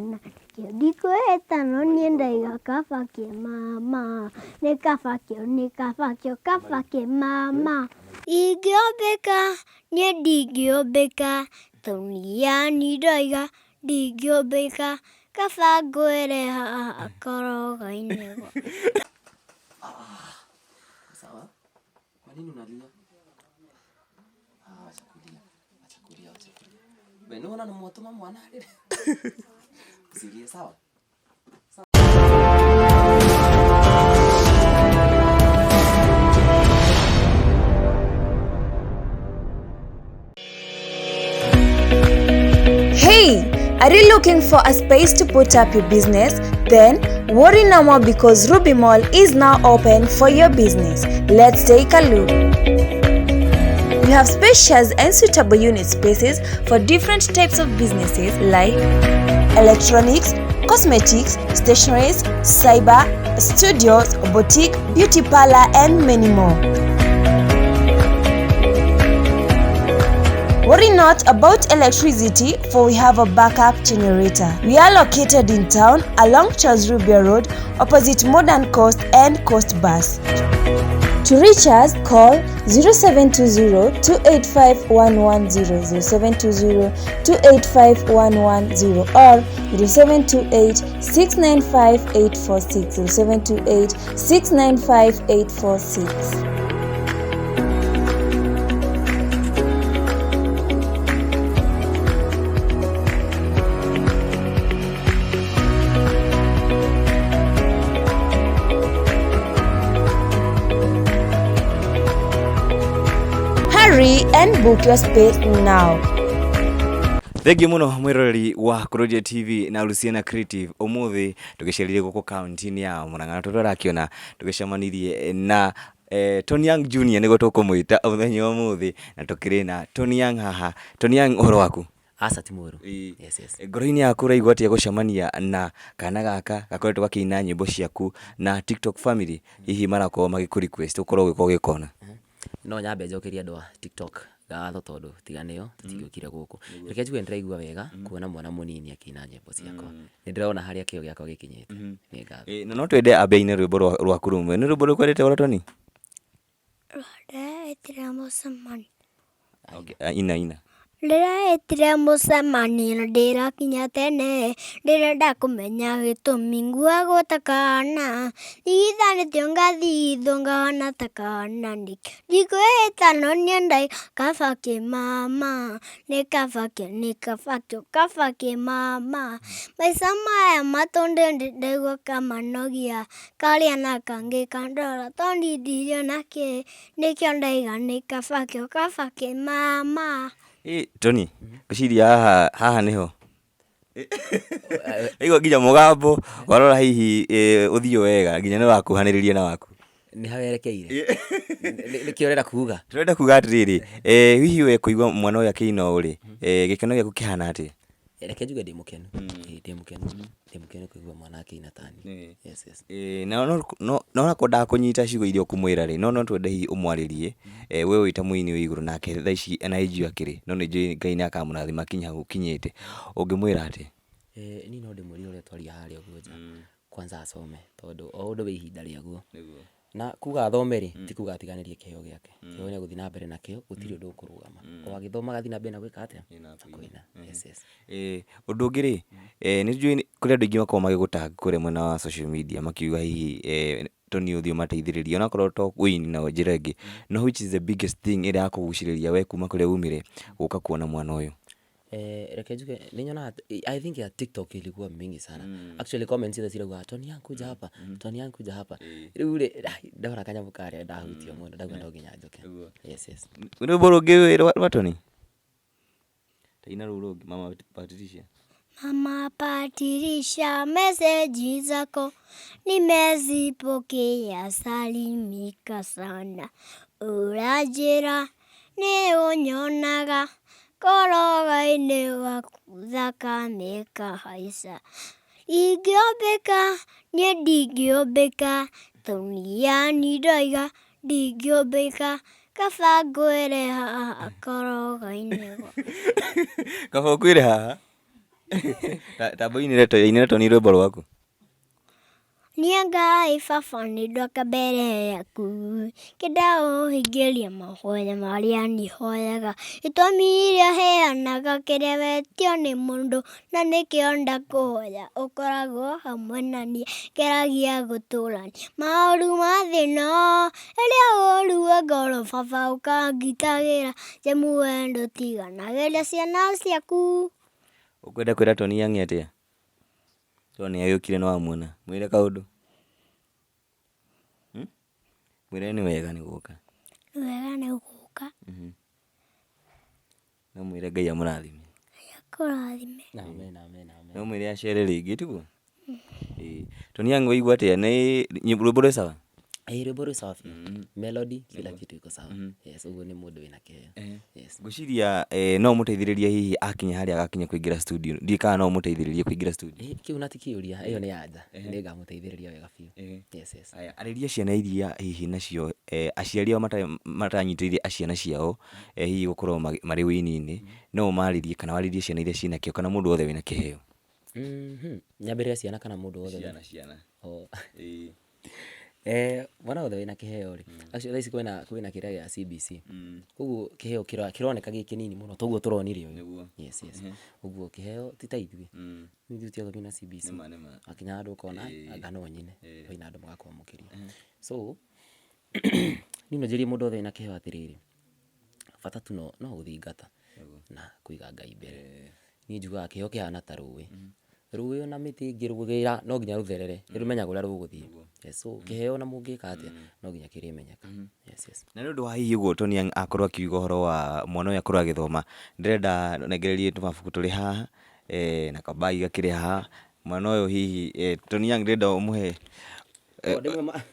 Nĩkĩo ndikwĩhĩta no niĩ ndaiga kaba kĩmama, nĩ kaba kĩo, nĩ kaba kĩo, kaba kĩmama. Ingĩũmbĩka, niĩ ndingĩũmbĩka, Tũnia ndoiga ndingĩũmbĩka, kaba ngwĩre haha koroga-inĩ gwa. Sawa. Kwa nini unalia? Ah, acha kulia. Acha kulia, acha kulia. Wewe unaona ni mwatuma mwana alire. Usilie, sawa? Hey, are you looking for a space to put up your business? Then worry no more because Rubhi Mall is now open for your business. Let's take a look. We have spacious and suitable unit spaces for different types of businesses like electronics, cosmetics, stationeries, cyber, studios, boutique, beauty parlor, and many more. Worry not about electricity, for we have a backup generator. We are located in town along Charles Rubia Road, opposite Modern Coast and Coast Bus. To reach us, call 0720 285 110, 0720 285 110 or 0728 695 846, 0728 695 846. Hurry and book your space now. Thengiũ mũno mwĩroreri wa Kuroria TV na Luciana Creative. Ũmũthĩ tũgĩcerire gũkũ kaunti-inĩ ya Murang'a na tũrĩa ũrakĩona tũgĩcemanirie na Tony Young Junior nĩguo tũkũmwĩta mũthenya wa ũmũthĩ, na tũkĩrĩ na Tony Young haha. Tony Young, ũhoro waku? Aca ti mũru. Yes. Ngoro-inĩ yaku ũraigua atĩa gũcemania na kana gaka gakoretwo gakĩina nyĩmbo ciaku na TikTok family hihi marakorwo magĩkũ request ũkorwo ũgĩka ũgĩkona? No nyambe njokerie andũ a TikTok ngatho tondũ tiga nĩo tũtingĩokire gũkũ. Reke njuge nĩndĩraigua wega kuona mwana mũnini akĩina nyĩmbo ciakwa. Nĩndĩrona harĩa kĩo gĩakwa gĩkinyĩte. Nĩ ngatho. Na no twende ambe aine rwĩmbo rwaku rũmwe. Nĩ rwĩmbo rũrĩkũ wendete rwa Tony? Ndĩretire mũcemanio. Okay, ina ina. Ndĩretire mũcemanio na ndĩrakinya tene, ndĩrenda kũmenya gĩtũmi nguagwo ta kana, thigithanĩtio ngathigithwo ngahana ta kana, nĩkĩo ndikwĩhĩta no niĩ ndaiga kaba kĩmama, nĩ kaba kĩ, nĩ kaba kĩo, kaba kĩmama. Maica maya matũndĩ ndaigua kamanogia, karĩa na kangĩ kandora tondũ ndiriona kĩ, nĩkĩo ndaiga nĩ kaba kĩo, kaba kĩmama. Tony, ngwĩciria haha haha nĩho Aigua nginya mũgambo warora hihi ũthiũ wega nginya nĩ wakuhanĩrĩria na waku. Nĩ hawerekeire. Nĩkĩo ũrenda kuga? Tũrenda kuga atĩrĩrĩ, hihi we kũigua mwana ũyũ akĩina ũũ rĩ, gĩkeno gĩaku kĩhana atĩa? Reke njuge ndĩ mũkenu. Ndĩ mũkenu. Ndĩ mũkenu kũigua mwana akĩina tani. Yes. Na no no no onakorwo ndakũnyita ciugo iria ũkũmwĩra rĩ, no no twende hihi ũmwarĩrie, we wĩ ta mũini wĩ igũrũ nake thaa ici ena age akĩrĩ, no nĩ njũĩ Ngai nĩ akamũrathima akinye hau ũkinyĩte, ũngĩmwĩra atĩa? Niĩ no ndĩmwĩre ũrĩa twaria harĩa ũguo nja, kwanza asome tondũ o ũndũ wĩ ihinda rĩaguo. Na kuga athome rĩ, ti kuga atiganĩrie kĩheo gĩake. Kĩheo nĩ egũthiĩ na mbere nakĩo, gũtirĩ ũndũ ũkũrũgama. O agĩthomaga athiĩ na mbere na gwĩka atĩa? Na kũina. Yes. Ũndũ ũngĩ rĩ, nĩ njũĩ kũrĩ andũ aingĩ makoragwo magĩgũ tag kũrĩa mwena wa social media makiuga hihi Tony ũthiĩ ũmateithĩrĩrie onakorwo to ũini na njĩra ĩngĩ, no which is the biggest thing ĩrĩa yakũgucĩrĩria we kuma kũrĩa umire gũka kuona mwana ũyũ? Reke njuge nĩ nyonaga I think ya TikTok ilikuwa mingi sana. Actually comments ciothe cirauga Tony Young kuja hapa, Tony Young kuja hapa. Rĩu rĩ, ndona kanyamũ karĩa ndahutio mũno ndauga no nginya njoke. Yes. Rwĩmbo rũngĩ rwa Tony? Ta ina rũu rũngĩ Mama Patricia. Mama Patricia, meseji zako nimezipokea, salimika sana. Ũranjĩra nĩ ũnyonaga koroga-inĩ waku thakame ĩkahaica. Ingĩombĩka niĩ ndingĩombĩka, Tonia ndoiga ndingĩombĩka, kaba ngwĩre haha koroga-inĩ gwa. Kaba ũkuĩre haha? Tamba ũinĩre Tony rwĩmbo rwaku. Niĩ Ngai baba nĩ ndoka mbere yaku Ngĩenda ũhingĩrie mahoya marĩa niĩ hoyaga Itũmi iria heanaga kĩrĩa wetio nĩ mũndũ Na nĩkĩo ndakũhoya ũkoragwo hamwe na niĩ Ngeragia gũtũrania maũru ma thĩ ĩno Ĩrĩa ũru wa ngoro baba ũkangitagĩra Jemu we ndũtiganagĩria ciana ciaku. Ũkwenda kwĩra Tony Young atĩa? Tondũ nĩ agĩũkire nĩ wamuona. Mwĩre kaũndũ. Hmm? Mwĩre nĩ wega nĩ gũka. Nĩ wega nĩ gũka. No mwĩre Ngai amũrathime. Ngai akũrathime. Amen, amen, amen. No mwĩre acere rĩngĩ tiguo? Ĩĩ. Tony Young waigua atĩa? Nĩ rwĩmbo rwĩ sawa? Ĩĩ rwĩmbo rwĩ sawa biũ. Melody, kila kitu iko sawa. Yes, ũguo nĩ mũndũ wĩna kĩheo. Yes. Ngwĩciria no ũmũteithĩrĩrie hihi akinya harĩa agakinya kũingĩra studio. Ndiũĩ kana no ũmũteithĩrĩrie kũingĩra studio. Ĩĩ kĩu na ti kĩũria, ĩyo nĩ anja. Nĩ ngamũteithĩrĩria wega biũ. Yes, yes. Haya, arĩria ciana iria hihi nacio aciari ao mataranyitĩrĩire ciana ciao hihi gũkorwo marĩ ũini-inĩ, no ũmarĩrie kana warĩrie ciana iria ciĩna kĩo kana mũndũ wothe wĩna kĩheo. Nyambĩrĩre ciana kana mũndũ wothe? Ciana, ciana. Oh. Ĩĩ. Mwana wothe wĩna kĩheo rĩ, actually thaa ici kwĩna kwĩna kĩrĩa gĩa CBC. Koguo kĩheo kĩroneka gĩ kĩnini mũno toguo tũronire ũyũ. Nĩguo. Yes, yes. Ũguo kĩheo ti ta ithuĩ. Ithuĩ tũtiathomire na CBC. Nĩma, nĩma. Wakinya handũ ũkona anga no nyine, kwĩna andũ magakwamũkĩria. So, niĩ no njĩrie mũndũ wothe wĩna kĩheo atĩrĩrĩ, bata tu no gũthingata na kũiga Ngai mbere. Niĩ njugaga kĩheo kĩhana ta rũĩ, rũĩ ona mĩtĩ ĩngĩrũgĩra no nginya rũtherere, nĩ rũmenyaga ũrĩa rũgũthiĩ. So kĩheo ona mũngĩka atĩa no nginya kĩrĩmenyeka. Yes, yes. Na nĩ ũndũ wa hihi ũguo Tony akorwo akiuga ũhoro wa mwana ũyũ akorwo agĩthoma, ndĩrenda nengererie tũmabuku tũrĩ haha na kabagi gakĩrĩ haha, mwana ũyũ hihi Tony Young ndĩrenda ũmũhe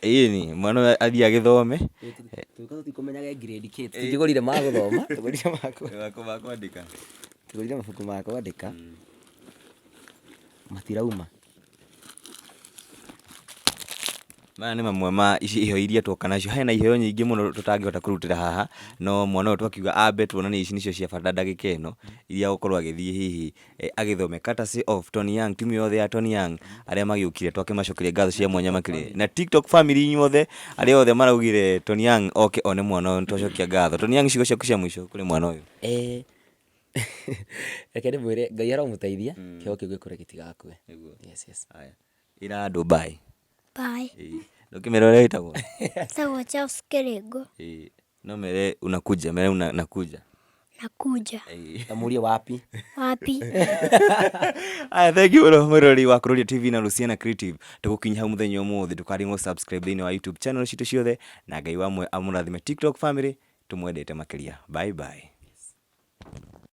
ĩni mwana ũyũ athiĩ agĩthome. Tũgĩũka tũtikũmenyaga e grade kĩ, tũtikĩgũrire ma gũthoma, tũgũrire ma kwandĩka. Tũgũrire mabuku ma kwandĩka, matirauma. Maya nĩ mamwe ma iheo iria tuoka nacio. Hena iheo nyingĩ mũno tũtangĩhota kũrutĩra haha, no mwana ũyũ twakiuga ambe tuonanie ici nĩcio cia bata ndagĩka ĩno, iria agũkorwo agĩthiĩ hihi agĩthome. Courtesy of Tony Young, timu yothe ya Tony Young, arĩa magĩũkire twakĩmacokeria ngatho cia mwanya makĩria. Na TikTok family inyuothe, arĩa othe maraugire Tony Young oke one mwana ũyũ, nĩtwacokia ngatho. Tony Young ciugo ciaku cia mũico kũrĩ mwana ũyũ. Reke ndĩmwĩre Ngai aromũteithia, kĩheo kĩu gĩkũre gĩtigakue. Yes, yes. Haya, ĩra andũ bye. Bye. Ndũkĩmere ũrĩa wĩtagwo? Njĩtagwo Charles Kĩrĩngũ. No mere unakuja, mere una, nakuja. Nakuja. Ta mũrie wapi? Wapi? Aya, thank you mũno mwĩroreri wa Kururia TV na Luciana Creative. Tũgũkinyia hau mũthenya ũmũthĩ, ndũkarigwo subscribe thĩinĩ wa YouTube channel citũ ciothe, na Ngai wa muoyo amũrathime. TikTok family, tũmwendete makĩria. Bye bye.